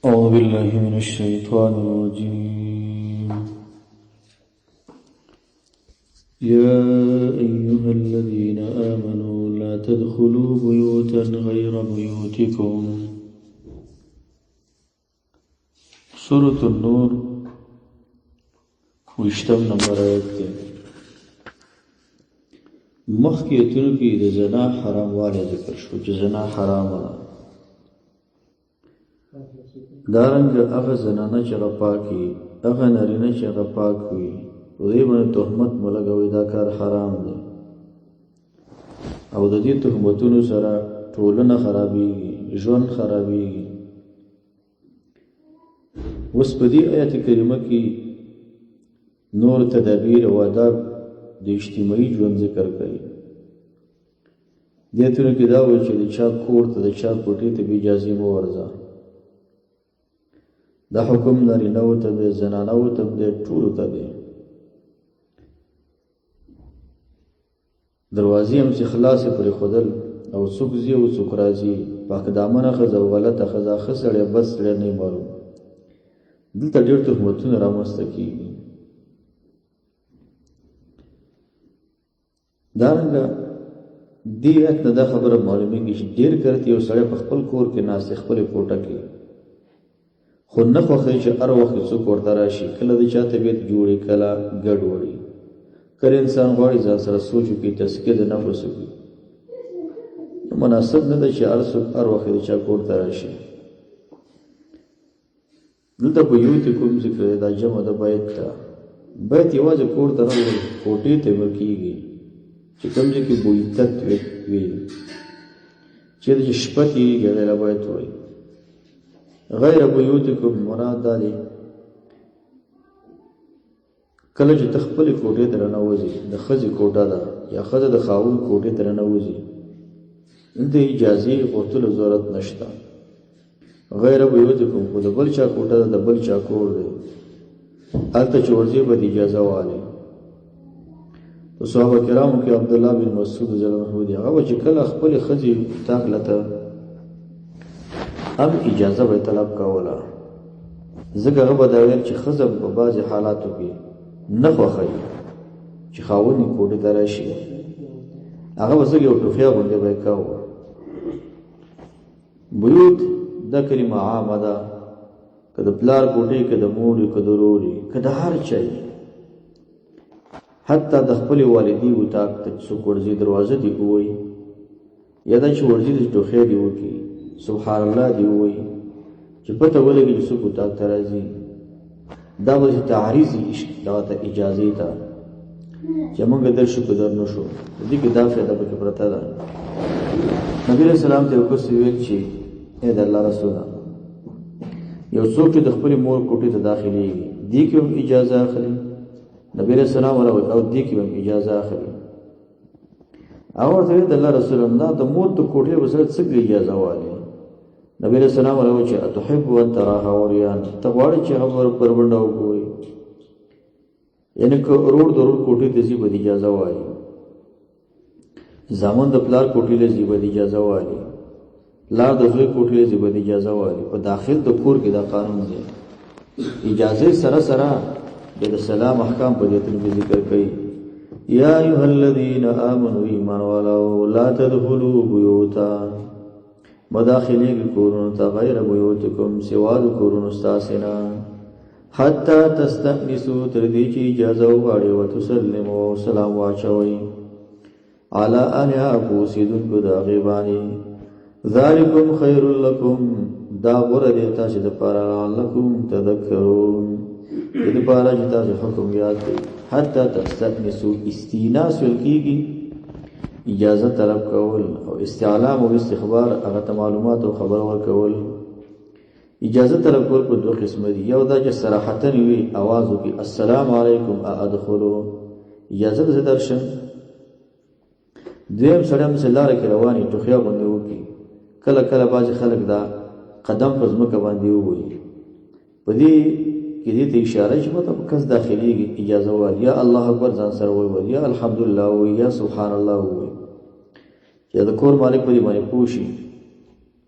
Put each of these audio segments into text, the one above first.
أعوذ بالله من الشيطان الرجيم. يا أيها الذين آمنوا لا تدخلوا بيوتا غير بيوتكم. سورة النور ویشتم نمبر آیت دی. مخکې آیتونو کې د زنا حراموالی ذکر شو چې زنا حرامه ده. دارنګه هغه زنانه چې هغه پاک وي، هغه نارینه چې هغه پاک وي، په دې باندې تهمت مه لګوئ، دا کار حرام دی. او د دې تهمتونو سره ټولنه خرابیږي، ژوند خرابیږي. اوس په دې آیت کریمه کې نور تدابیر او آداب د اجتماعي ژوند ذکر کوي. دې آیتونو کې دا وایي چې د چا کور ته، د چا کوټې ته بې اجازې مه ورځه. دا حکم نارینه ته دی، زنانه ته دی، ټولو ته دی. دروازې هم چې خلاصې پرېښودل او څوک ځي او څوک راځي، پاک دامنه ښځه او غلطه ښځه، ښه سړی بد سړی نه معلوم. دلته ډېر تهمتونه رامنځته کېږي. دارنګه دې آیت نه دا خبره معلومېږي چې ډېر کرتې یو سړی په خپل کور کې ناست دی، خپلې کوټه کې، خو نه خوښوي چې هر وخت څوک ورته راشي. کله د چا طبیعت جوړي، کله ګډ وړي، کله انسان غواړي ځان سره سوچ وکړي، تزکیه د نفس وکړي. مناسب نه ده چې هر څوک هر وخت د چا کور ته راشي. دلته بیوتکم ذکر دی، دا جمع ده بیت ته. بیت یوازې کور ته نه وایي، کوټې ته ویل کېږي چې کوم ځای کې بویتت وي، چېرې چې شپه تېرېږي هغې له بیت وایي. غیر بیوتکم مراد دا دی کله چې ته خپلې کوټې ته رانوځې، د ښځې کوټه ده یا ښځه د خاوند کوټې ته رانوځي، دلته اجازې غوښتلو ضرورت نشته. غیر بیوتکم خو د بل چا کوټه ده، د بل چا کور دی، هلته چې ورځې به د اجازه والي. په صحابه کرامو کې عبدالله بن مسعود رضی الله عنه دی، هغه به چې کله خپلې ښځې اتاق له ته هم اجازه به یې طلب کوله، ځکه هغه به دا ویل چې ښځه په بعضې حالاتو کې نه خوښوي چې خاوند یې کوټې ته راشي. هغه به ځکه یو ټوخیا غوندې به یې کاوه. بیوت دا کلمه عامه ده، که د پلار کوټې، که د مور، که د ورور، که د هر چا، حتی د خپلې والدې اتاق ته چې څوک ورځي دروازه دې ووایي، یا دا چې ورځي د ټوخی دې وکړي، سبحان الله دې ووایي، چې پته ولګي چې څوک اتاق ته راځي. دا به چې تعریض دغه ته اجازې ته چې موږ درشو که در نه شو، دې کې دا فایده پکې پرته ده. نبي علیه السلام ته یو کس وویل چې ای د الله رسوله، یو څوک چې د خپلې مور کوټې ته داخلېږي دې کې هم اجازه اخلي؟ نبي علیه السلام ورته وویل او دې کې هم اجازه اخلي. هغه ورته وویل د الله رسوله، دا د مور د کوټې به سره څنګه اجازه والي؟ نبي علیه السلام ورته وویل چې اتحب ان تراها عریان، ته غواړې چې هغه بربنډه وګوري؟ یعنې که ورور د ورور کوټې ته ځي به د اجازه والي، زامن د پلار کوټې له ځي به د اجازه والي، پلار د زوی کوټې له ځي به د اجازه والي. په داخل د کور کې دا قانون دی. اجازې سره سره د سلام احکام په دې کې ذکر کړي. یا ایها الذین آمنوا، ایمان والو، لا تدخلوا بیوتا، مداخلې کورونو ته، غیر بیوتکم، سوا د کورونو ستاسې نه، حتی تستأنسو، تر دې چې اجازه وغواړئ، وتسلمو، او سلام واچوئ، علی اهلها، په اوسېدونکو د هغې باندې. ذلکم خیر لکم، دا غوره دی تاسې دپاره، لعلکم تذکرون، دې دپاره چې تاسې حکم یاد کړئ. حتی تستأنسو، استیناس ویل کېږي اجازه طلب کول، او استعلام او استخبار هغه ته معلومات او خبر ورکول. اجازه طلب کول په دوه قسمه دي. یو دا چې صراحتاً وي، اواز وکړي السلام علیکم ادخلو، اجازه ده زه درشم. دویم سړی هم چې لاره کې روان وي، ټوخیا غوندې وکړي. کله کله بعضې خلک دا قدم په ځمکه باندې ووهي، په دې کې دې ته اشاره چې مطلب کس داخلېږي اجازه ووایي، یا الله اکبر ځان سره ووایي، یا الحمدلله ووایي، یا سبحان الله ووایي، چې د کور مالک په دې باندې پوه شي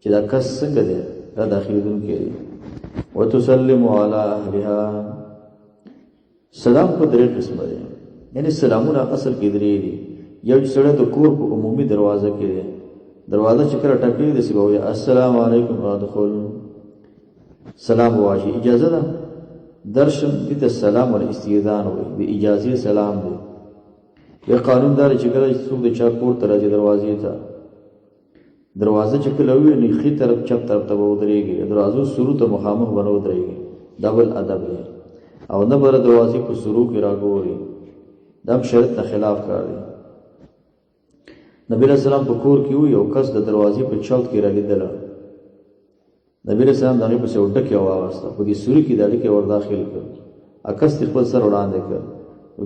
چې دا کس څنګه دی، را داخلېدونکی دی. وتسلم على اهلها. سلام په درې قسمه دی، یعنی سلامونه اصل کې درې دي. یو چې سړی د کور په عمومي دروازه کې دی، دروازه چې کله ټکوي داسې به وایي السلام علیکم ادخل، سلام واچي، اجازه ده درشم، دې ته سلام والاستئذان وایي، د اجازې سلام دی. یو قانون دا دی چې کله چې څوک د چا کور ته راځي دروازې ته، دروازه چې کله وي نو ښي طرف چپ طرف ته به ودرېږي، د دروازو سرو ته مخامخ به نه ودرېږي، دا بل ادب دی. او نه به د دروازې په سرو کې راګوري، دا هم شریعت نه خلاف کار دی. نبی علیہ السلام په کور کې و، یو کس د دروازې په چوت کې رالیدله، نبی علیہ السلام د هغې پسې یو ډکی واغسته، په دې سوري کې دا ډکی ور داخل کړ، کس یې خپل سر وړاندې کړ،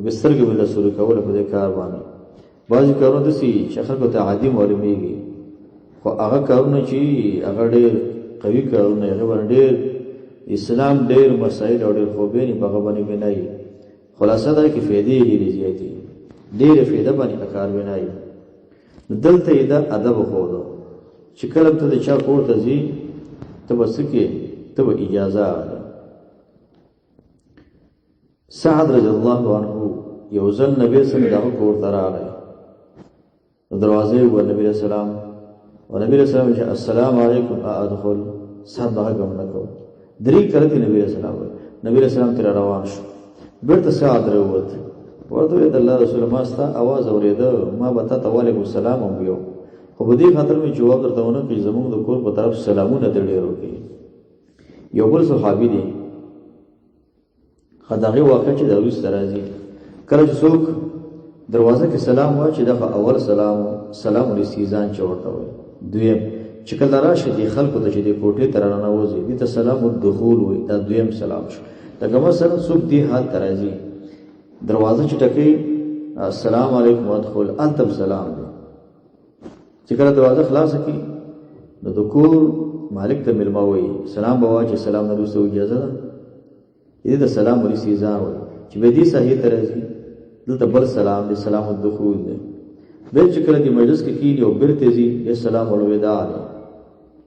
په سترګې مې له سوري کوله. په دې کار باندې بعضې کارونه داسې وي چې خلکو ته عادي معلومېږي، خو هغه کارونه چې هغه ډېر قوي کارونه، هغه باندې ډېر اسلام ډېر مسایل او ډېر خوبین په هغه باندې بنایي. خلاصه دا کې فایدې ډېرې زیاتې، ډېرې فایده باندې کار بنایي. نو دلته یې دا ادب ښودو چې کله ته د چا کور ته ځې ته به څه کې، ته به اجازه اخلې. سعد رضی الله عنه یو ځل نبی صلی الله علیه وسلم کور ته راغی، نو دروازه یې ووهله نبی علیه السلام، او نبی علیه السلام چې السلام علیکم ادخل، سعد به غږ هم نه کوو. درې کرتې نبی علیه السلام وویل، نبی علیه السلام ترې روان شو، بېرته سعد راووت، ورته وویل د الله رسول ما ستا اواز اورېده، ما به تا ته وعلیکم السلام هم ویو، خو په دې خاطر مې جواب درته ونه کړ چې زموږ د کور په طرف سلامونه ته ډېر وکړي. یو بل صحابي دی، ښه د هغې واقعه چې دا وروسته راځي، کله چې څوک دروازه کې سلام واچي دا خو اول سلام و، سلام الاستیزان چې ورته وایي. دویم چې کله راشي دې خلکو ته چې دې کوټې ته راننوځي دې ته سلام الدخول وایي، دا دویم سلام شو. لکه مثلا څوک دې حال ته راځي، دروازه چې ټکوي السلام علیکم ادخل، هلته هم سلام دی. چې کله دروازه خلاصه کړي نو د کور مالک ته مېلمه وایي سلام به واچي، سلام نه وروسته اجازه ده، دې ته سلام الاستیزان وایي. چې به دې ساحې ته راځي دلته بل سلام دی، سلام الدخول دی. بیا چې کله دې مجلس کې کښېني او بېرته ځي بیا سلام الوداع دی.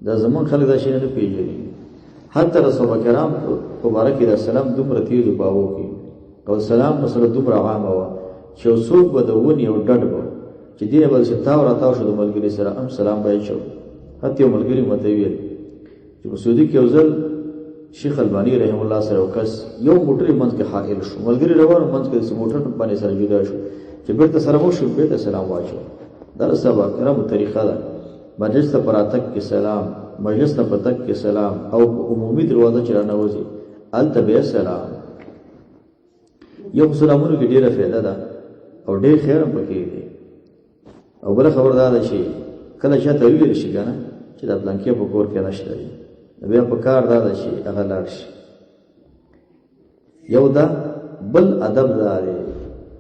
دا زمونږ خلک دا شی نه پېژني. حتی د صحابه کرام په باره کې دا سلام دومره تېز و په هغو کې، او سلام مسله دومره عامه وه چې یو څوک به د ونې یو ډډ به چې دې نه به داسې تاو راتاو شو د ملګري سره هم سلام به یې چو. حتی یو ملګري ماته ویل چې په سعودي کې یو ځل شیخ الباني رحم الله سره یو کس یو موټر منځ کې حائل شو، ملګري روان منځ کې داسې موټر باندې سره جدا شو، چې بېرته سره مخ شو بېرته سلام واچو. دا د صحابه کرامو طریقه ده، مجلس ته په راتګ کې سلام، مجلس نه په تګ کې سلام، او په عمومي دروازه چې رانوځي هلته بیا سلام. یو خو سلامونو کې ډېره فایده ده او ډېر خیر هم پکې دی. او بله خبره دا ده چې کله چا ته وویل شي که نه چې دا پلانکی په کور کې نشته دی، نو بیا په کار دا ده چې هغه لاړ شي. یو دا بل ادب دا دی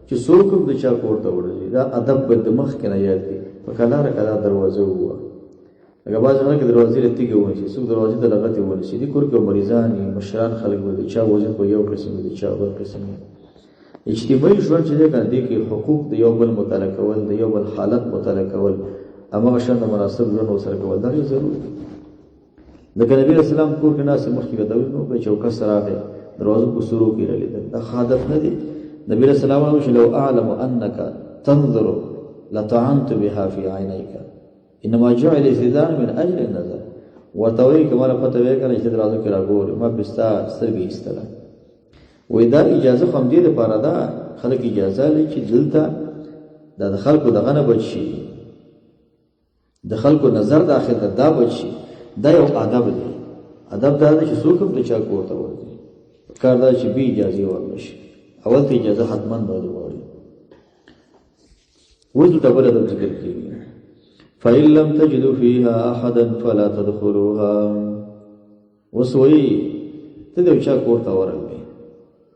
چې څوک هم د چا کور ته ورځي دا ادب به د مخکې نه یاد کړي، په کلاره کلا دروازه ووهه. لکه بعضې خلک دروازې له تیږې ونیسي، څوک دروازې ته لغتې ونیسي، دې کور کې مریضان وي، مشران خلک وي، د چا وضعیت په یو قسم وي، د چا بل قسم وي. اجتماعي ژوند چې دی که نه، دې کې حقوق د یو بل مطالعه کول، د یو بل حالت مطالعه کول، هماغه شان د مناسب ژوند ورسره کول، دا ډېر ضرور دی. لکه نبی علیہ السلام کور کې ناست مخکې ورته ویل نو چې یو کس راغی دروازو په سورو کې رالیدل، دا ښه عادت نه دی. نبی علیہ السلام وایي چې لو اعلم انک تنظر لطعنت بها فی عینیک انما جعل الزیدان من اجل النظر. ورته وایي که ماله پته وی که نه چې دروازو کې راګورې ما پرې ستا سترګې ایستله. وایي دا اجازه خو همدې دپاره ده، خلک اجازه لري چې دلته دا د خلکو دغه نه بچ شي، د خلکو نظر داخل ته دا بچ شي. دا یو ادب دی. ادب دا دی چې څوک هم د چا کور ته ورځي کار دا چې بې اجازې ورنه شي، اول ته اجازه حتما باندې غواړي. اوس دلته بل ادب ذکر کېږي، فإن لم تجدوا فيها أحدا فلا تدخلوها. اوس وایي ته د یو چا کور ته ورغلې،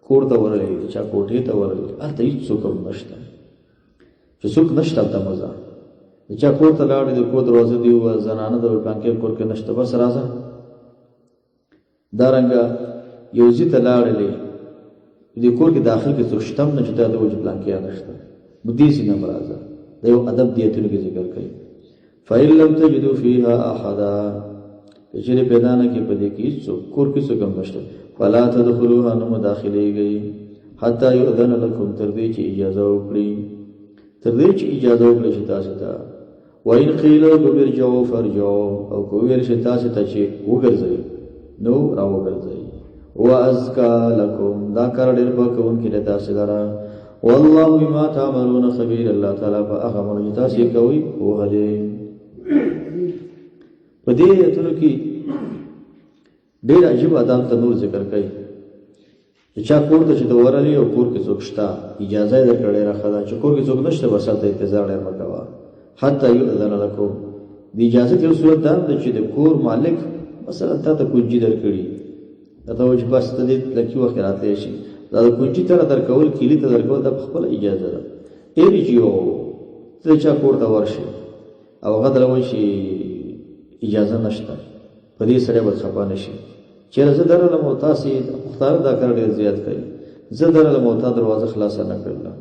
کور ته ورغلې، د چا کوټې ته ورغلې، هلته هېڅوک هم نشته. چې څوک نشته هلته مه ځه. د چا کور ته لاړې، د کور دروازه دې ووهه، زنانه د پلانکې کور کې نشته، بس راځه. دارنګه یو ځای ته لاړلې، دې کور کې داخل کې څوک شته هم نه چې تا ته ووایي چې پلانکی نشته، نو دې ځای نه هم راځه. دا یو ادب دیتونو کې ذکر کوي. فإن لم تجدوا فيها أحدا، که چېرې پیدا نه کړي په دې کې هېڅوک، کور کې څوک هم نشته، فلا تدخلوها، نو مه داخلېږئ، حتی یؤذن لکم، تر دې چې اجازه وکړي، تر دې چې اجازه وکړي چې تاسو ته. وإن قیل لکم ارجعوا فارجعوا، او که وویل شي تاسو ته چې وګرځئ نو راوګرځئ. وازکا لکم، دا کار ډېر پاکوونکی دی تاسې لره. والله بما تعملون خبیر، الله تعالی په هغه عملونو چې تاسې یې کوئ پوهه دی. په دې آیتونو کې ډېر عجیب آداب ته نور ذکر کوي. چې چا کور ته چې ته ورغلې او کور کې څوک شته، اجازه یې درکړه ډېره ښه ده. چې کور کې څوک نشته، بس هلته انتظار ډېر مه کوه، حتی یؤذن لکم. د اجازې یو صورت دا هم ده چې د کور مالک مثلا تا ته کنجي درکړي، درته وایي چې بس ته دې لکي وخت کې راتلی شي، دا د کنجي ته درکول، کیلي ته درکول، دا په خپله اجازه ده. ارجعو، ته د چا کور ته ورشې او هغه درته وایي چې اجازه نشته، په دې سړی به خفه نه شي. چېرې زه درلم او تاسې پښتانه دا کار ډېر زیات کوي، زه درلم او تا دروازه خلاصه نه کړله،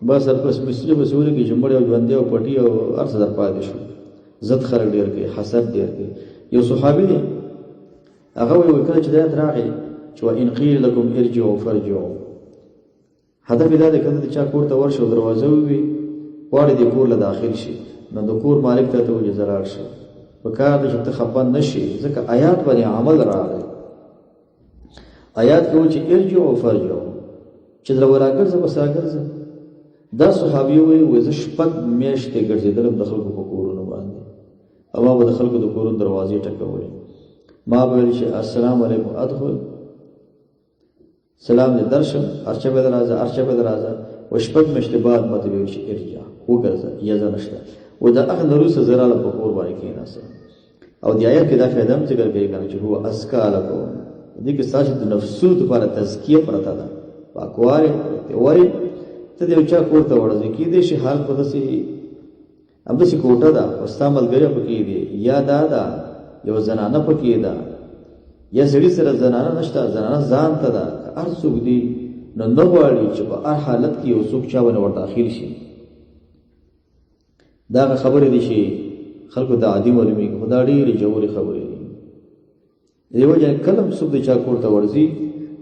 بس پس مستري پسې ولګي چې مړی او ژوندی او پټي او هر څه در پاتې شو. ضد خلک ډېر کوي، حسد ډېر کوي. یو صحابي دی، هغه وایي کله چې دا آیت راغی چې وان قیل لکم ارجعوا فارجعوا، هدف یې دا دی کله د چا کور ته ورشي او دروازه ووي، غواړي د کور له داخل شي، نو د کور مالک ته ته وایي زه لاړ شم. په کار دی چې ته خفه نه شې، ځکه آیات باندې عمل راغی. آیات کې وایي چې ارجعوا فارجعوا، چې در وراګرځه بس راګرځه. دا صحابي وایي وایي زه شپږ میاشتې ګرځېدلم د خلکو په کورونو باندې، او ما به د خلکو د کورونو دروازې ټکولې، ما به ویل چې السلام علیکم ادخل، سلام دې درشم، هر چا به درازه، هر چا به درازه. و شپږ میاشتې بعد ما ته ویل چې ارجع، وګرځه، اجازه نشته. و د هغه نه وروسته زه رالم په کور باندې کښېناستم. او د آیت کې دا فایده هم ذکر کوي که نه چې هو ازکا لکم، دې کې ستاسو د نفسونو دپاره تزکیه پرته ده، پاکوالی ولې ته د یو چا کور ته ورځې، کېدای شي حال په داسې همداسې کوټه ده او ستا ملګری پکې دی، یا دا ده یو زنانه پکې ده، یا سړي سره زنانه نشته، زنانه ځان ته ده، که هر څوک دی نو نه غواړي چې په هر حالت کې یو څوک چا باندې ور داخل شي. دا هغه خبرې دي چې خلکو ته عادي معلومېږي، خو دا ډېرې ژورې خبرې دي. د دې وجې نه کله هم څوک د چا کور ته ورځي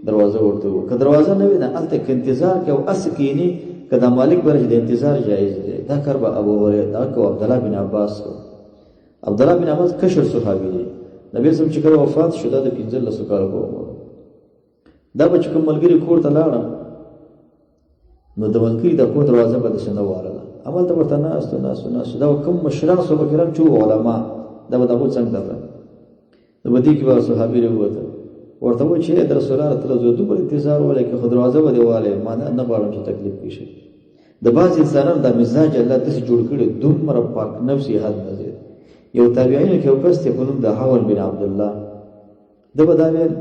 دروازه ورته ووایي، که دروازه نه وي نه هلته که انتظار کوي او هسې کښېني، که دا مالک به راشي د انتظار جایز دی. دا کار به ابو هریره دا کو، عبدالله بن عباس کو. عبدالله بن عباس کشر صحابي دی. نبی اسلام چې کله وفات شو دا د 15 کالو په عمر، دا به چې کوم ملګري کور ته لاړه نو د ملګري د کور دروازه به داسې نه والله، همالته ورته ناست و ناست و ناست و. دا به کوم مشران صحابه کرام چې وو علما، دا به د هغو څنګ ته تله، نو په دې کې به صحابي راووته ورته وویل چې ای د رسول الله ته زه دومره انتظار ولې که خو دروازه به دې والې، ما نه غواړم چې تکلیف پېښ شي. د بعضې انسانانو دا مزاج الله داسې جوړ کړی، دومره پاک نفس یې حد نه زیات. یو تابعینو کې یو کس دی په نوم د حول بن عبدالله، ده به دا ویل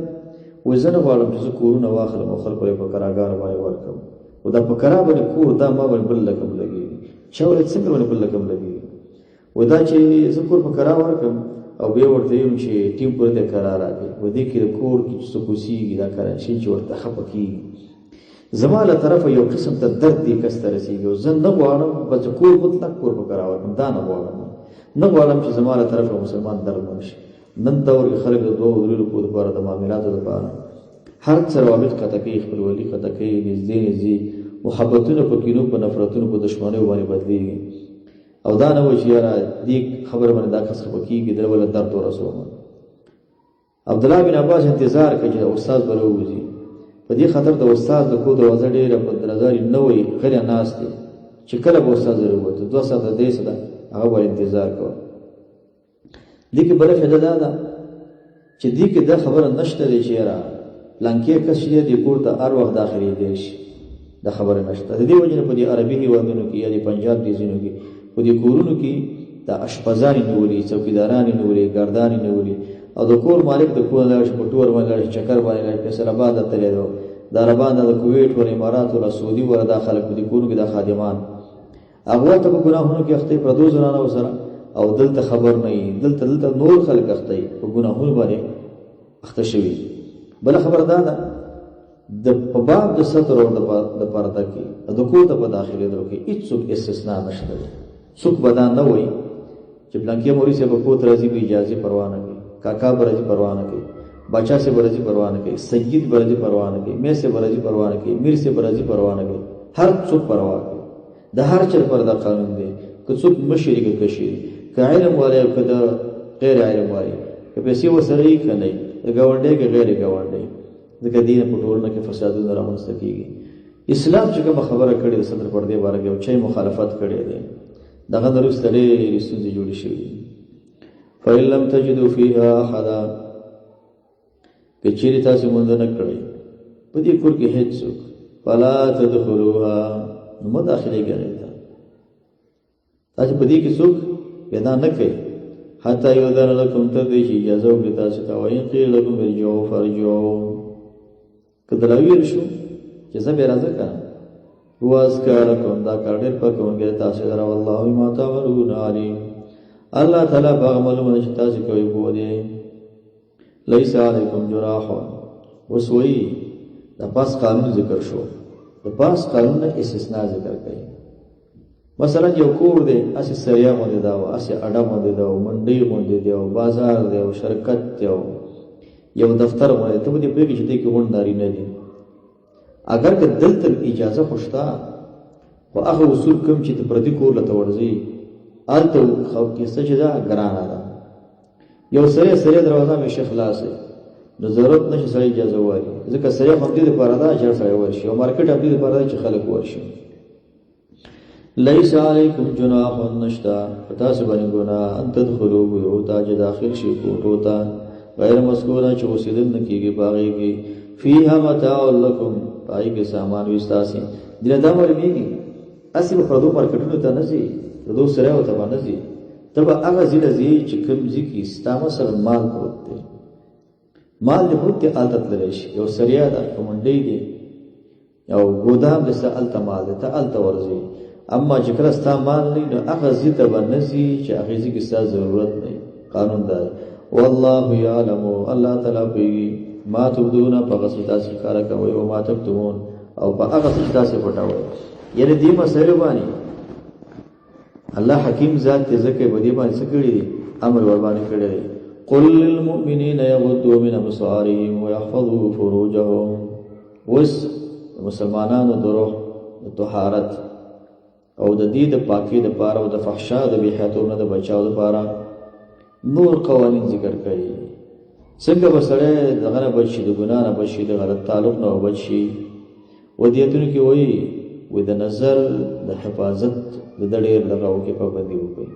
وایي زه نه غواړم چې زه کورونه واخلم او خلکو له په کراګانو باندې ورکړم، خو دا په کرا باندې کور دا ما باندې بل رقم لګېږي. چا ویل څنګه باندې بل رقم لګېږي؟ وایي دا چې زه کور په کرا ورکړم او بیا ورته ویم چې ټیم پورې ته کرا راکړي، په دې کې د کور کې چې څوک اوسېږي دا کرا شي چې ورته خفه کېږي. زما له طرفه یو قسم ته درد دې کس ته رسېږي او زه نه غواړم بس کور مطلق کور په کرا ورکړم، دا نه غواړم، نه غواړم چې زما له طرفه مسلمان درد من شي. نن دور کې خلک د 2 درې روپو دپاره د معاملاتو دپاره هر څه روابط قطع کوي، خپلولي قطع کوي، نږدې نږدې محبتونه په کینو په نفرتونو په دښمنیو باندې بدلېږي. او دا نه وایي چې یاره دې خبره باندې دا کس خفه کېږي، دی ولې درد ورسوم. عبدالله بن عباس انتظار کوي چې استاد به راووځي، په دې خاطر د استاد د کور دروازه ډېره په درزاري نه وایي، غلی ناست دی چې کله به استاد راووته، 2 ساعته 3 ساعته هغه به انتظار کوه. دې کې بله فایده دا ده چې دې کې دا خبره نشته دی چې یاره پلانکی کس چې دی دې کور ته هر وخت داخلېدی شي، دا خبره نشته. د دې وجې نه په دې عربي هېوادونو کې یا د پنجاب دې ځینو کې په دې کورونو کې دا اشپزان یې نیولي، څوکیداران یې نیولي، ګردان یې نیولي، او د کور مالک د کور لاړ شي، په ټور باندې لاړ شي، چکر باندې لاړ شي، فیصل اباد ته تللی دی، د عربان د کویټ ور امارات ور سعودي ور دا خلک په دې کورونو کې دا خادمان هغه ته په ګناهونو کې اخته پردو زنانو سره، او دلته خبر نه وي، دلته نور خلک اخته په ګناهونو باندې اخته شوي. بله خبره دا ده د په باب د ستر او د پرده کې د کور ته په داخلېدلو کې هېڅوک استثنا نشته دی. څوک به دا نه وایي چې پلانکی مولوي صاحب په کور ته راځي بې اجازې پروا نه کوي. کاکا به راځي پروا نه کوي، باچا صاحب به راځي پروا نه کوي، سید به راځي پروا نه کوي، میر صاحب به راځي پروا نه کوي، میر صاحب به راځي پروا نه کوي، هر څوک پروا کوي. د هر چا لپاره دا قانون دی، که څوک مشر وي که کشر وي، که علم والی او که د غیر علم والی، که پیسې ورسره وي که نه وي، د ګاونډی که غیر ګاونډی، ځکه دې نه په ټولنه کې فسادونه رامنځته کېږي. اسلام چې کومه خبره کړې ده ستر پردې باره کې او چا یې مخالفت کړی دی، دغه نه وروسته ډېرې ستونزې جوړې شوې دي. فإن لم تجدوا فيها أحدا، که چیرې تاسې مونده نه کړئ په دې کور کې هېڅوک، فلا تدخلوها، نو مه داخلېږئ هغې ته، تاسې په دې کې څوک پیدا نه کړئ، حتی یؤذن لکم، تر دې چې اجازه وکړي تاسې ته، وإن قیل لکم ارجعوا فارجعوا، که دلاویل شو چې زه بیا راځه که نه، هو ازکا لکم، دا کار ډېر پاکوونکی دی تاسې لره، والله بما تعملون علیم، الله تعالی په هغه معلومه ده چې تاسې کوئ پوه دی. لیس علیکم جناح، اوس وایي د پاس قانون ذکر شو، د پاس قانون نه استثناء ذکر کوي. مثلا یو کور دی، هسې سریا غوندې ده او هسې اډه غوندې ده او منډۍ غوندې دی او بازار دی او شرکت دی او یو دفتر غوندې دی، ته به دې پوهېږې چې دې کې غونډ نارینه دي. اګر که دلته اجازه خو شته، خو هغه اصول کوم چې د پردي کور له ته ورځي هلته خو کیسه چې ده ګرانه ده. یو سړی سړی دروازه همیشه خلاصه وي، نو ضرورت نه چې سړی اجازه ووایي، ځکه سړی خو همدې دپاره ده چې هر سړی ورشي، او مارکیټ همدې دپاره ده چې خلک ورشي. لیس علیکم جناح، نشته په تاسو باندې ګناه، ان تدخلوا بیوتا، چې داخل شي کوټو ته، غیر مسکونه، چې اوسېدل نه کېږي په هغې کې، فیها متاع لکم، په هغې کې سامان وي ستاسې. دې نه دا معلومېږي هسې به پردو مارکیټونو ته نه ځي، پردو سرایو ته به نه ځي، ته به هغه ځای له ځې چې کوم ځای کې ستا مثلا مال پروت دی، مال دې پروت دی هلته تللی شي، یو سریا ده که منډۍ دی او ګودام دی، ستا هلته مال دی، ته هلته ورځې. اما چې کله ستا مال نه وي نو هغه ځای ته به نه ځي چې هغې ځای کې ستا ضرورت نه وي. قانون دا دی. والله یعلم، الله تعالی پوهېږي، ما تبدون، په هغه څه تاسې ښکاره کوئ، او ما تکتمون، او په هغه څه چې تاسې پټوئ. یعنې دې مسایلو باندې الله حکیم ذات دی، ځکه یې په دې باندې څه کړي دي، امر ورباندې کړی دی. قل للمؤمنین یغضوا من ابصارهم ویحفظوا فروجهم. اوس د مسلمانانو د روح د طهارت او د دې د پاکۍ دپاره او د فحشا د بې حیاتوب نه د بچاو دپاره نور قوانین ذکر کوي. څنګه به سړی دغه نه بچ شي، د ګناه نه بچ شي، د غلط تعلق نه بچ شي. ودیتونو کې وایي وایي د نظر د حفاظت د ده ډېر دغه وکړي، پابندي وکړي،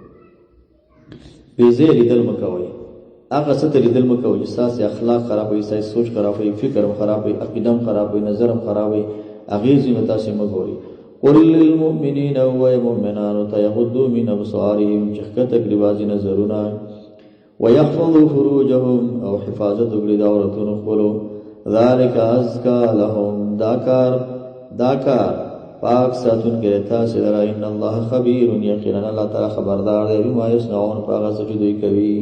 بې ځایه لیدل مه کوئ، هغه څه ته لیدل مه کوئ چې ستاسې اخلاق خرابوي، ستاسې سوچ خرابوي، فکر هم خرابوي، عقیده هم خرابوي، نظر هم خرابوي، هغې ځایونه تاسې مه ګورئ. قل للمؤمنین، ووایه مؤمنانو ته، یغضوا من ابصارهم، چې ښکته کړي بعضې نظرونه، ویحفظوا فروجهم، او حفاظت وکړي د عورتونو خپلو، ذلک ازکا لهم، دا کار پاک ساتونکی دی تاسې لره، ان الله خبیر، یقینا الله تعالی خبردار دی، بما یصنعون، په هغه څه چې دوی کوي.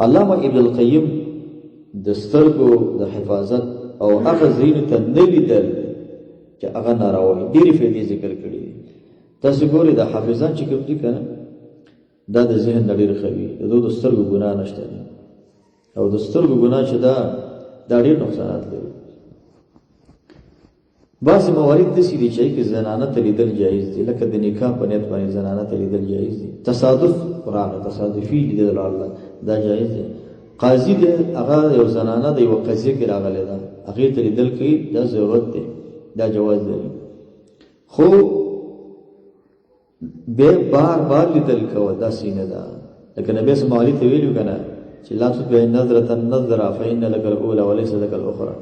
علامه ابن القیم د سترګو د حفاظت او هغه ځایونو ته نه لیدل چې هغه ناروا وي ډېرې فایدې ذکر کړي دي. تاسې ګورئ دا حافظان چې کوم دي که نه، دا د ذهن نه ډېر ښه وي، د دوی د سترګو ګناه نشته دی، او د سترګو ګناه چې ده دا ډېر نقصانات لري. بعضې موارد داسې دي چې هغې کې زنانه ته لیدل جایز دي، لکه د نکاح په نیت باندې زنانه ته لیدل جایز دي، تصادف راغی، تصادفي لیدل راغله، دا جایز دی. قاضي دی هغه یو زنانه د یوه قضیه کې راغلې ده، هغې ته لیدل کوي، دا ضرورت دی، دا جواز لري. خو بیا بار بار لیدل کوه داسې نه ده، لکه نبی صلی الله علیه ته ویلو که نه چې لا تتبع نظرة النظرة فإن لك الأولى وليس لك الأخرى،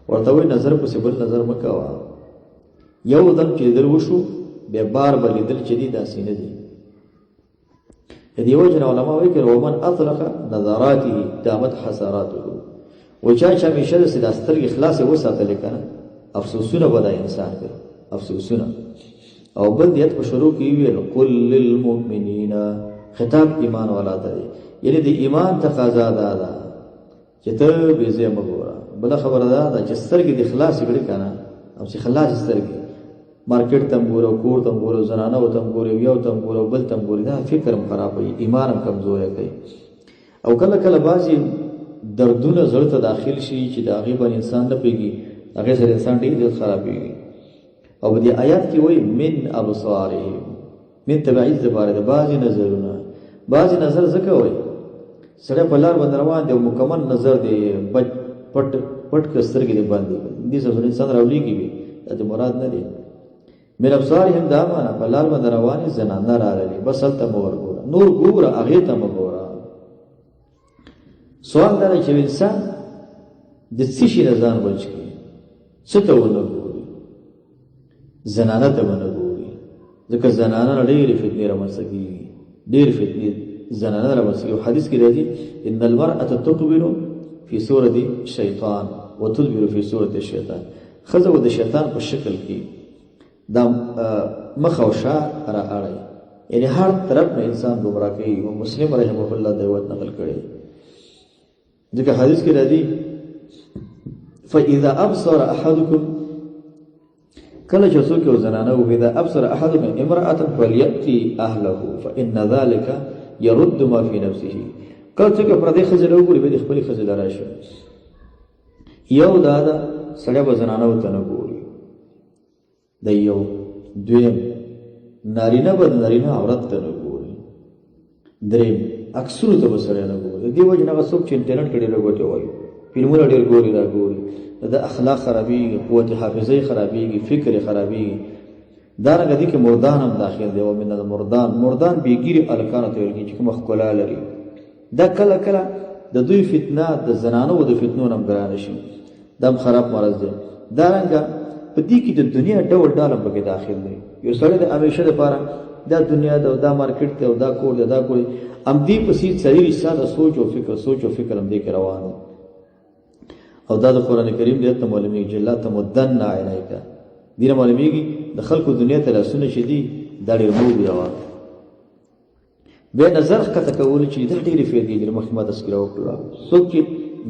ورته وایي نظر پسې بل نظر مه کوه، یو دم چې لیدل وشو بیا بار بار لیدل چې دي داسې نه دي. د دې وجې نه علما وایي که ومن اطلق نظراته دامت حسراته، و چا چې همیشه داسې دا سترګې خلاصې وساتلې که نه، افسوسونه به دا انسان کوي، افسوسونه. او بل دیت په شروع کې ویل قل للمؤمنین، خطاب ایمان والا ته دی، یعنی د ایمان تقاضا دا ده چې ته بې ځایه مه ګوره. بله خبره دا ده چې سترګې دې خلاصې کړې که نه، او چې خلاصې سترګې مارکیټ ته هم ګوري او کور ته هم ګوري او زنانه ته هم ګوري او یو ته هم ګوري او بل ته هم ګوري، دا فکر هم خرابوي، ایمان هم کمزوری کوي. او کله کله بعضې دردونه زړه ته داخل شي چې د هغې باندې انسان نه پوهېږي، هغې سره انسان ډېر زیات خرابېږي. او په دې آیات کې وایي من ابصارهم، من تبعیض دپاره د بعضې نظرونه، بعضې نظر ځکه وایي سړی په لار باندې روان دی او مکمل نظر دی بچ پټ پټ که سترګې دې بندې کړي، دې سره انسان راولېږي وي، دا دې مراد نه دی. من ابصارهم دا معنا په لار باندې روانې زنانه راغلې، بس هلته مه ورګوره، نور ګوره هغې ته مه ګوره. سوال دا دی چې انسان د څه شي نه ځان بچ کړي، څه ته ونه ګوري؟ زنانه ته ونه ګوري، ځکه زنانه نه ډېرې فتنې رامنځته کېږي، ډېرې فتنې زنانه رامنځته کېږي. حدیث کې راځي ان المرأة تقبل في صورة شیطان وتدبر في صورة الشیطان. ښځه به د شیطان په شکل کې دا مخ او شا را اړوي، یعنی هر طرف نه انسان ګمراه کوي. امام مسلم رحمه الله د روایت نقل کړی، ځکه حدیث کې راځي فإذا أبصر أحدكم، کله چې څوک یو زنانه وویني، إذا أبصر أحدكم امرأة فليأتي أهله فإن ذلك يرد ما في نفسه. کله څوک یو پردۍ ښځې له وګوري، بیا دې خپلې ښځې له راشي. یو دا ده سړی به زنانه ورته نه ګوري، د یو. دویم نارینه به د نارینه عورت ته نه ګوري. دریم عکسونو ته به سړی نه ګوري. د دې وجې نه هغه څوک چې انټرنېټ کې ډېر ګوتې وایي، فلمونه ډېر ګوري را ګوري، د ده اخلاق خرابېږي، قوت حافظه یې خرابېږي، فکر یې خرابېږي. دارنګه دې کې مردان هم داخل دی. ومن المردان، مردان بې ږیرې هلکانو ته ویل کېږي چې کومه ښکلا لري. دا کله کله د دوی فتنه د زنانو د فتنو نه هم ګرانه شي، دا هم خراب مرض دی. دارنګه په دې کې د دنیا ډول ډول هم پکې داخل دی. یو سړی د همیشه دپاره دا دنیا ده او دا مارکیټ دی او دا کور دی دا کور دی، همدې پسې څلېرویشت ساعته سوچ او فکر، سوچ او فکر همدې کې روان دی. او دا د قرآن کریم د آیت نه معلومېږي چې لا تمدن عینیک، دې نه معلومېږي د خلکو دنیا ته لاسونه چې دي دا ډېر مه اوږدوه. بیا نظر ښکته کول چې دا ډېرې فایدې لري، مخکې ما تذکره وکړه. څوک چې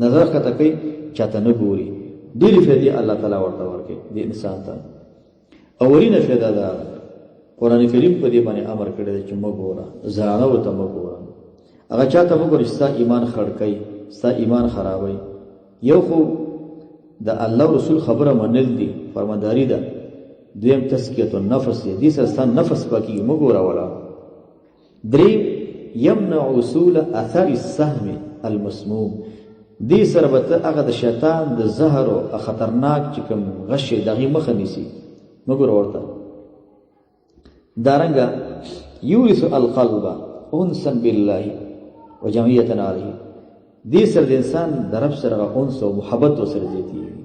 نظر ښکته کوي چاته نه ګوري، ډېرې فایدې الله تعالی ورته ورکوي دې انسان ته. اولینه فایده دا ده، قرآن کریم په دې باندې امر کړی دی چې مه ګوره زنانه ورته مه ګوره، هغه چاته مه ګوره چې ستا ایمان خړ کوي، ستا ایمان خرابوي. یو خو د الله رسول خبره منل دي، فرمانداري ده. دویم تزکیة النفس دی، دې سره ستا نفس پاکېږي، مه ګوره ولا. دریم یمنع وصول اثر السهم المسموم، دې سره به ته هغه د شیطان د زهر او خطرناک چې کوم غش دی د هغې مخه نیسي، مه ګوره ورته. دارنګه یورث القلب انسا بالله وجمعیة علیه، دې سره د انسان د رب سره هغه انس او محبت ورسره زیاتېږي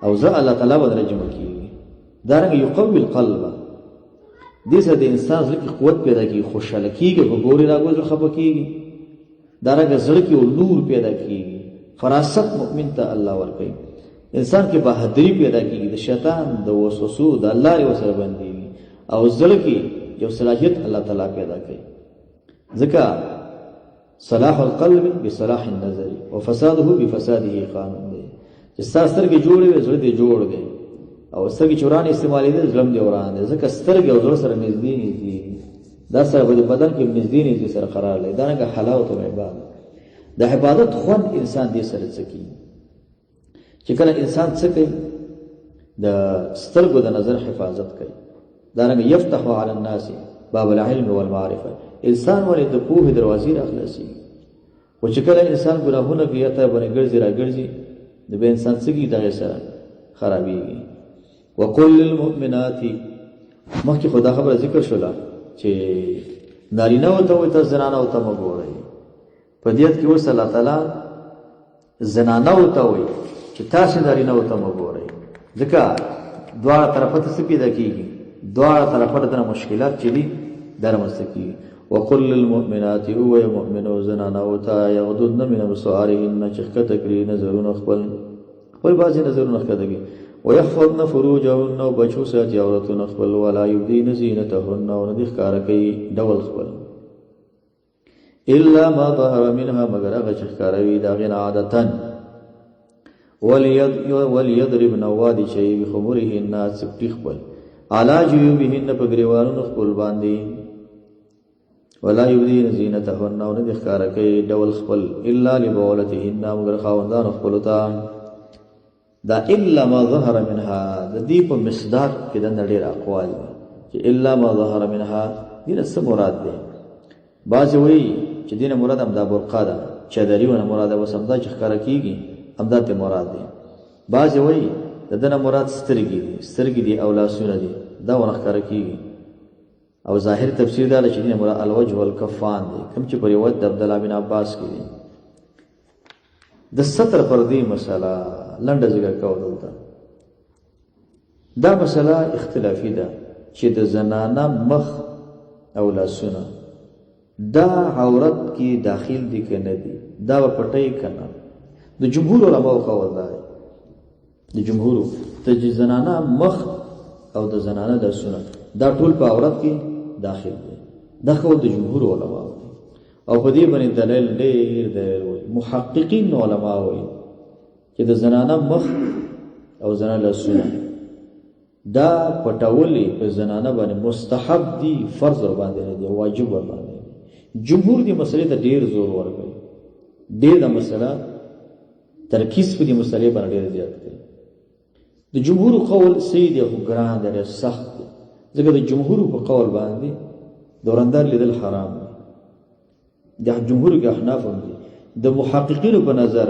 او زه الله تعالی باندې راجمع کېږي. دارنګه یقوي القلب، دې سره د انسان زړه کې قوت پیدا کېږي، خوشحاله کېږي، که ګوري راګوري زړه خفه کېږي. دارنګه زړه کې یو نور پیدا کېږي، فراست مؤمن ته الله ورکوي، انسان کې بهادري پیدا کېږي، د شیطان د وسوسو د لارې ورسره بندېږي او زړه کې یو صلاحیت الله تعالی پیدا کوي. ځکه صلاح القلب بصلاح النظر وفساده بفساده قانون دی، چې ستا سترګې جوړې وي زړه دې جوړ دی، او سترګې چې ورانې استعمالېدې زړه هم دې وران دی. ځکه سترګې او زړه سره نږدې نږدې دي، دا سره په دې بدن کې نږدې نږدې سره قرار لري. دارنګه حلاوت العبادت، د عبادت خوند انسان دې سره څه کوي چې کله انسان څه کوي، د سترګو د نظر حفاظت کوي. دارنګه یفتح علی الناس باب العلم والمعرفه، انسان ولې د پوهې دروازې راخلاصېږي. خو چې کله انسان ګناهونه کوي یا ته باندې ګرځي راګرځي، نو بیا انسان څه کېږي، دغې سره خرابېږي. وقل للمؤمنات، مخکې خو دا خبره ذکر شوله چې نارینه ورته وایي تاسو زنانه ورته مه ګورئ. په دې آیت کې اوس الله تعالی زنانه ورته وایي چې تاسو نارینه ورته مه ګورئ، ځکه دواړه طرفه ته څه پیدا کېږي، دواړه طرفه ته دغه مشکلات چې دي دا رامنځته کېږي. وقل للمؤمنات، ووایه مؤمنو زنانو ته، یغضضن من ابصارهن، چې ښکته کړي نظرونه خپل، خپل بعضې نظرونه ښکته کړي. ویحفظن فروجهن، او بچ وساتي عورتونه خپل. ولا یبدین زینتهن، او نه دې ښکاره کوي ډول خپل. الا ما ظهر منها، مګر هغه چې ښکاره وي د هغې نه عادتاً. وليضربن وادي چي بخمرهن څپټي خپل علی جیوبهن په ګریوانونو خپل باندې، ولا یبدین زینتهن او نه دې ښکاره کوي ډول خپل الا لبعولتهن مګر خاوندانو خپلو ته. دا الا ما ظهر منها د دې په مصداق کې د ډېر اقوال دي چې الا ما ظهر منها دې نه څه مراد دی. بعضې وایي چې دې نه مراد همدا برقع ده، چادري ونه مراد ده، بس همدا چې ښکاره کېږي همدا ترې مراد دی. بعضې وایي د ده نه مراد سترګې دي، سترګې دي او لاسونه دي، دا ونه ښکاره کېږي. او ظاهر تفسیر دا دی چې دې نه مراد الوجه والکفان دی، کوم چې په روایت د عبدالله بن عباس کې دی. د ستر پر دې مسله لنډه ذکر کوو دلته. دا مسله اختلافي ده چې د زنانه مخ او لاسونه دا عورت کې داخل دي که نه دي، دا به پټوي که نه. د جمهور علماو قول دا دی، د جمهور د زنانه مخ او د زنانه لاسونه دا ټول په عورت کې داخل دي، دا قول د جمهور علماو دی. او په دې باندې دلیل ډېر دلیل وایي محققین علما وایي چې د زنانه مخ او زنانه لاسونه دا پټولې په زنانه باندې مستحب دي، فرض ور باندې نه دي، واجب ور باندې نه دي. جمهور دې مسلې ته ډېر زور ورکوي، ډېر دا مسله ترکیز په دې مسلې باندې ډېر زیات کوي. د جمهور قول صحیح دی خو ګران دی، ډېر سخت دی، ځکه د جمهور په قول باندې د ورندار لیدل حرام دی. د جمهور کې احناف هم دي. د محققینو په نظر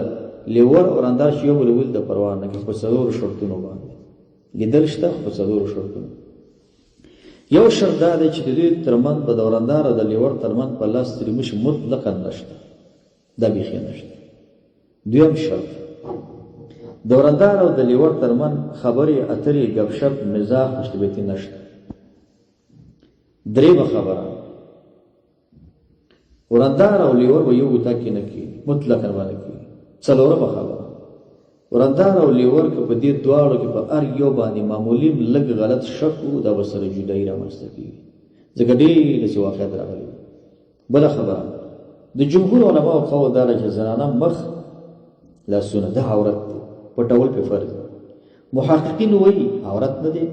لیور ورندار چې یو بل ولید د پروا نه کوي، په څلورو شرطونو باندې لیدل شته، خو په څلورو شرطونو. یو شرط دا دی چې د دوی ترمنځ به د ورندار او د لیور ترمنځ په لاس ترې مشي مطلقاً نشته، دا بیخي نشته. دویم شرط د ورندار او د لیور ترمنځ خبرې اترې ګپ شپ مزاح خوشطبیعتي نشته. درېیمه خبره ورندار او لیور به یو اتاق کې نه کېږي، مطلقاً به نه کېږي. څلورمه خبره ورندار او لیور که په دې دواړو کې په هر یو باندې معمولي لږ غلط شک و، دا به سره جدایي رامنځته کېږي، ځکه ډېر داسې واقعیت راغلي دي. بله خبره د جمهور علماو قول دا دی چې زنانه مخ لاسونه دا عورت دی، پټول پې فرض دی. محققین وایي عورت نه دی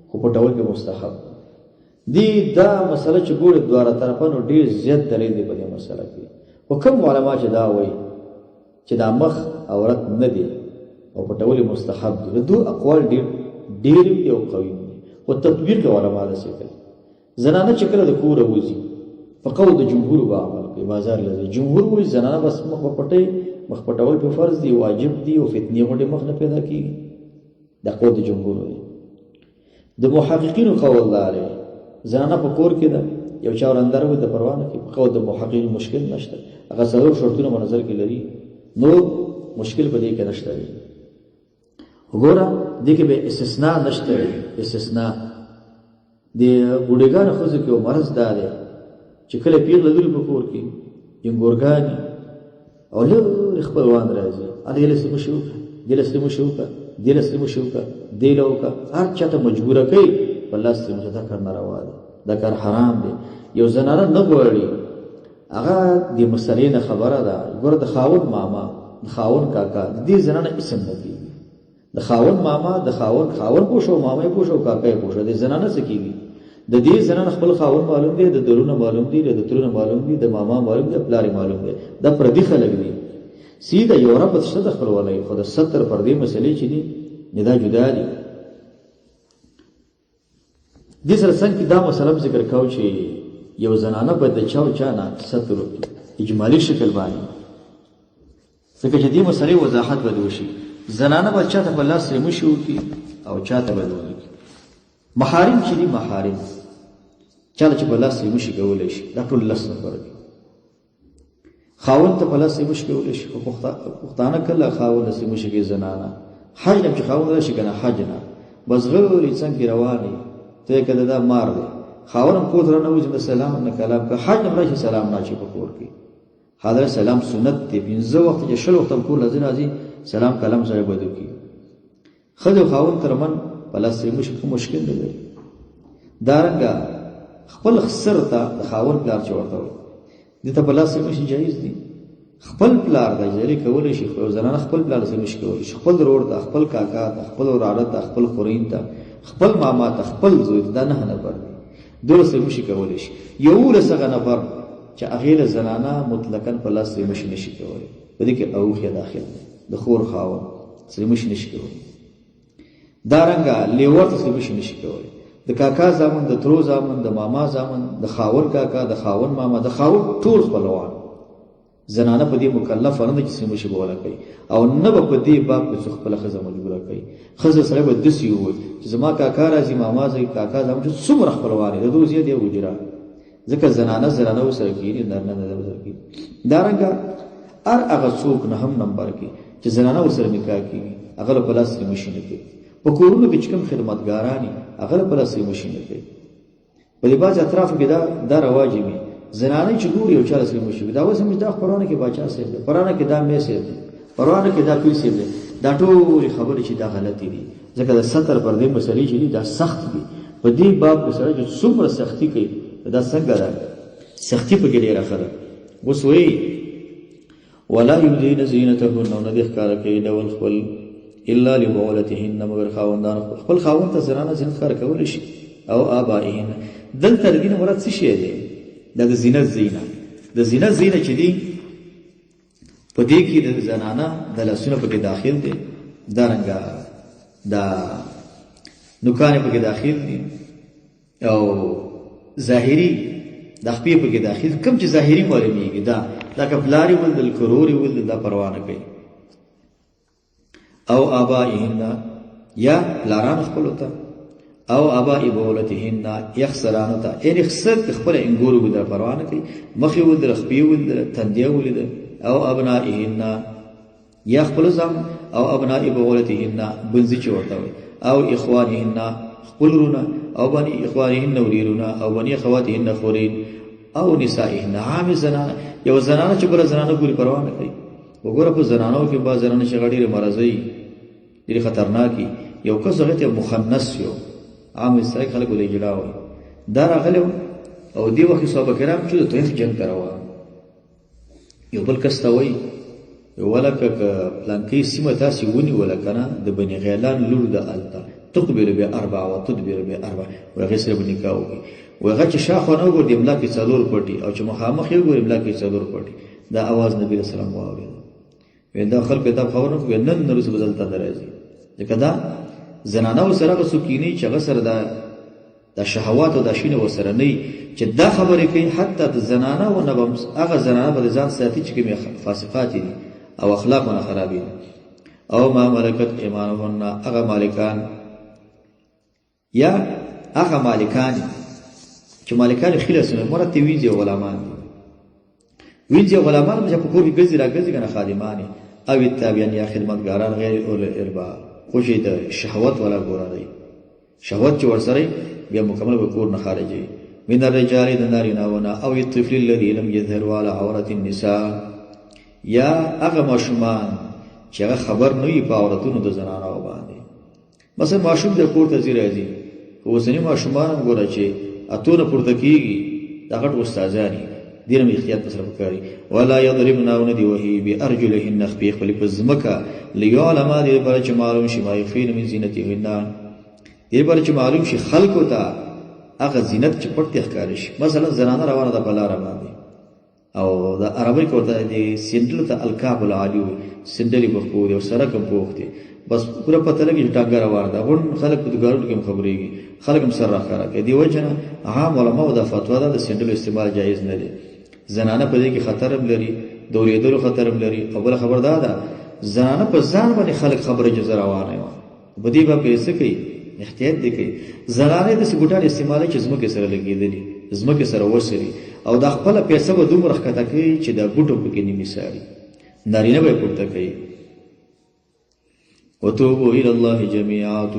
خو پټول پې مستحب دی. دا مسله چې ګورې دواړه طرفه نو ډېر زیات دلیل دی په دې مسله کې. خو کوم علما چې دا وایي چې دا مخ عورت نه دی او پټول یې مستحب دی، د دوی اقوال ډېر ډېر دي او قوي دي، خو تطبیق علما داسې کوي. زنانه چې کله د کوره وځي په قول د جمهور به عمل کوي، بازار له ځي. جمهور وایي زنانه بس مخ به پټوي، مخ پټول په فرض دی، واجب دی او فتنې غونډې مخ نه پیدا کېږي. دا قول د جمهور دی. د محققینو قول دا دی زنانه په کور کې ده، یو چا ورندر وي د پروا نه کوي، په قول د محققینو مشکل نشته، هغه څلور شرطونه په نظر کې لري، نور مشکل په دې کې نشته دی. وګوره دې کې به استثناء نشته دی. استثناء د بوډاګانو ښځو کې یو مرض دا دی چې کله پیغله لري په کور کې ینګورګانې او لرې خپلوان راځي، هلته یې لسې مشي وکړه، دې لسې مشي وکړه، دې لسې مشي وکړه، دې له وکړه، هر چا ته مجبوره کوي په لاس ترې مشي. دا کار ناروا دی، دا کار حرام دی. یو زنانه نه غواړي هغه د مسلې نه خبره ده. ګوره د خاوند ماما، د خاوند کاکا، د دې زنانه اسم نه کېږي. د خاوند ماما، د خاوند خاوند پوه شو، ماما یې پوه شو، کاکا یې پوه شو، د زنانه څه کېږي؟ د دې زنانه خپل خاوند معلوم دی، د درونه معلوم دی، د ترونه معلوم دی، د ماما معلوم دی، پلار یې معلوم دی. دا پردي خلک دي. سیده یو ربط شته د خپلوالۍ، خو د ستر پردې مسلې چې دي نه دا جدا دي. دې سره څنګه کې دا مسله هم ذکر کوو چې یو زنانه باید د چا او چا نه ستر وکړي اجمالي شکل باندې، ځکه چې دې مسلې وضاحت باید وشي. زنانه باید چا ته په لاس سرې مشي وکړي او چا ته باید ونه کړي. محارم چې دي، محارم چا ته چې په لاس سرې مشي کولی شي، دا ټول لس نفره دي. خاوند ته په لاس سرې مشي کولی شي، خو پښتانه کله خاوند له سرې مشي کوي؟ زنانه حج نه چې خاوند راشي که نه، حج نه بس غلی څنګ کې روان وي، ته یې که دا مار دی، خاوند هم کور ته رانوځي، نه سلام نه کلام، که حج نه راشي سلام نه اچوي په کور کې. حضرت سلام سنت دی، پنځه وخته چې شل وخته هم کور له ځي راځي سلام کلام سره باید وکړي. ښځې او خاوند تر من په لاس سرې مشي کوم مشکل نه لري. دارنګه خپل خسر ته د خاوند پلار چې ورته وایي دې ته په لاس سرې مشي جایز دي. خپل پلار ته اجازه کولی شي، خو زنانه خپل پلار سره نشي کولی شي، خپل ورور ته، خپل کاکا ته، خپل وراړه ته، خپل خورین ته، خپل ماما ته، خپل زوی ته، دا 9 نفر دي، 12 سره مشي کولی شي. 11 هغه نفر چې هغې له زنانه مطلقاً په لاس سره مشي نشي کولی، په دې کې اوښی داخل دی، د خور خاوند سره مشي نشي کولی. دارنګه لیور ته سره مشي نشي کولی، د کاکا زامن، د ترو زامن، د ماما زامن، د خاون کاکا، د خاون ماما، د خاون ټول خپلوان. زنانه په دې مکلفه نه ده چې سره مشي به ولا کوي، او نه به په دې باب کې څوک خپله ښځه مجبوره کوي. ښځه سره به داسې ووایي چې زما کاکا راځي، ماما راځي، کاکا زامن، چې څومره خپلوان یې د دوی زیات دی حجره، ځکه زنانه زنانه ورسره کښېني، نارینه نارینه ورسره کښېني. دارنګه هر هغه څوک 9 نمبر کې چې زنانه ورسره نکاح کېږي، هغه له په لاس سره مشي نه کوي. په کورونو کې چې کوم خدمتګاران دي، هغه له په لاس سره مشي نه کوي. په دې بعضې اطرافو کې دا رواج وي، زنانه چې ګوري یو چا له سره مشي کوي، دا اوس هم دا قرآن کې باچا صاحب دی، قرآن کې دا مې صاحب دی، قرآن کې دا پیر صاحب دی، دا ټولې خبرې چې دا غلطې دي، ځکه د ستر پر دې مسئلې چې دي دا سخت دي. په دې باب کې سړی چې څومره سختي کوي، دا څنګه ده، سختي پکې ډېره ښه ده. اوس وایي ولا یبدین زینتهن، او نه دې ښکاره کوي ډول خپل الا لبعولتهن، مګر خاوندان خپل. خپل خاوند ته زنانه زینت ښکاره کولی شي، او آبائهن. دلته د دې نه مراد څه شی دی؟ دا د زینت زینه، د زینت زینه چې دی په دې کې د زنانه د لاسونه پکې داخل دی، دارنګه دا نوکانې پکې داخل دي، او ظاهري د خپې پکې داخل، کوم چې ظاهري معلومیږي، دا که پلار یې ولیدل، که ورور یې ولیدل، دا پروا نه کوي. او آبائهن، یا پلارانو خپلو ته، او آباء بعولتهن، یا خسرانو ته، یعنې خسر که خپله انګور ولیدل پروا نه کوي، مخ یې ولیدل، خپې یې ولیدل، تندی یې ولیدل، او ابنائهن، یا خپلو زامن، او ابناء بعولتهن، بنځي چې ورته وایي، او اخوانهن، خپل وروڼه، او بني اخوانهن وریرونه، او بني اخواتهن خورین، او نسائهن، عامې زنانه. یو زنانه چې بله زنانه ګوري پروا نه کوي. وګوره په زنانو کې بعض زنانه چې هغه ډېرې مرضي، ډېرې خطرناکې، یو کس هغې ته مخنث یو عام سړی خلک ولې جلا وایي، دا راغلی و، او دې وخت کې صحابه کرام چې د طیف جنګ ته روان، یو بل کس ته وایي ولکه که پلانکۍ سیمه تاسې ونیوله که نه، د بني غیلان لور ده هلته، تقبل باربع وتدبر باربع، وایي هغې سره به نکاح وکړي. وایي هغه چې شاخوا نه وګوري، ملا کې 4 پټي، او چې مخامخ یې وګوري، ملا کې 4 پټي. دا اواز نبي علیه السلام واورېد، وایي دا خلکو دا خبر نه کړو، نن نه وروسته به دلته نه راځي، ځکه دا زنانه ورسره هغه څوک کښېني چې هغه سره دا شهوات او دا شیونه ورسره نه وي، چې دا خبرې کوي. حتی د زنانه و نه به هم هغه زنانه به د ځان ساتي چې کومې فاسقات دي او اخلاق نه خرابې دي. او ما ملکت ایمانهن، هغه مالکان یا هغه مالکان چې مالکان یې ښي لاسونه، مراد ترې وینځي او غلامان دي، وینځي او غلامان چې په کور کې ګرځي راګرځي که نه، خادمان یې، او التابعین یا خدمتګاران غیر اولي الاربا، خو چې د شهوت والا ګوره دی، شهوت چې ورسره وي بیا مکمل به کور نه خارجوي. من الرجال د نارینه ونه، او الطفل الذي لم يظهر على عورة النساء، یا هغه ماشومان چې هغه خبر نه وي په عورتونو د زنانو باندې. مثلا ماشوم د کور ته ځي راځي، خو اوسني ماشومان هم ګوره چې اتو نه پورته کېږي، دا غټ استادان دي، دې نه هم احتیاط په سره پکار وي. ولا یضربن، او نه دي وهي، بارجلهن، خپې خپلې په ځمکه، لیعلم، دې لپاره چې معلوم شي، ما یخفین من زینتهن، دې لپاره چې معلوم شي خلکو ته هغه زینت چې پټ دی ښکاره شي. مثلا زنانه روانه ده په لاره باندې، او د عربۍ کې ورته د سینډلو ته الکعب العالي وایي، سینډلې په خپو دي او سرک هم پوخ دی، بس پوره پته لګي چې ټانګه روانه ده. غونډ خلک په دوکانونو کې هم خبرېږي، خلک هم سر راښکاره کوي. دې وجه نه عام علماو دا فتوا ده د سینډلو استعمال جایز نه دی. زنانه په دې کې خطر هم لري، د اورېدلو خطر هم لري. او بله خبر دا ده، زنانه په ځان باندې خلک خبرې چې زه روانه یم، په دې باب کې څه کوي، احتیاط دې کوي. زنانه داسې بوټان استعمالوي چې ځمکې سره لګېدلي، ځمکې سره وسري، او دا خپله پیسه به دومره ښکته کوي چې دا بوټو پکې نیمې ساري، نارینه به یې پورته کوي. وتوبوا إلى الله جميعا.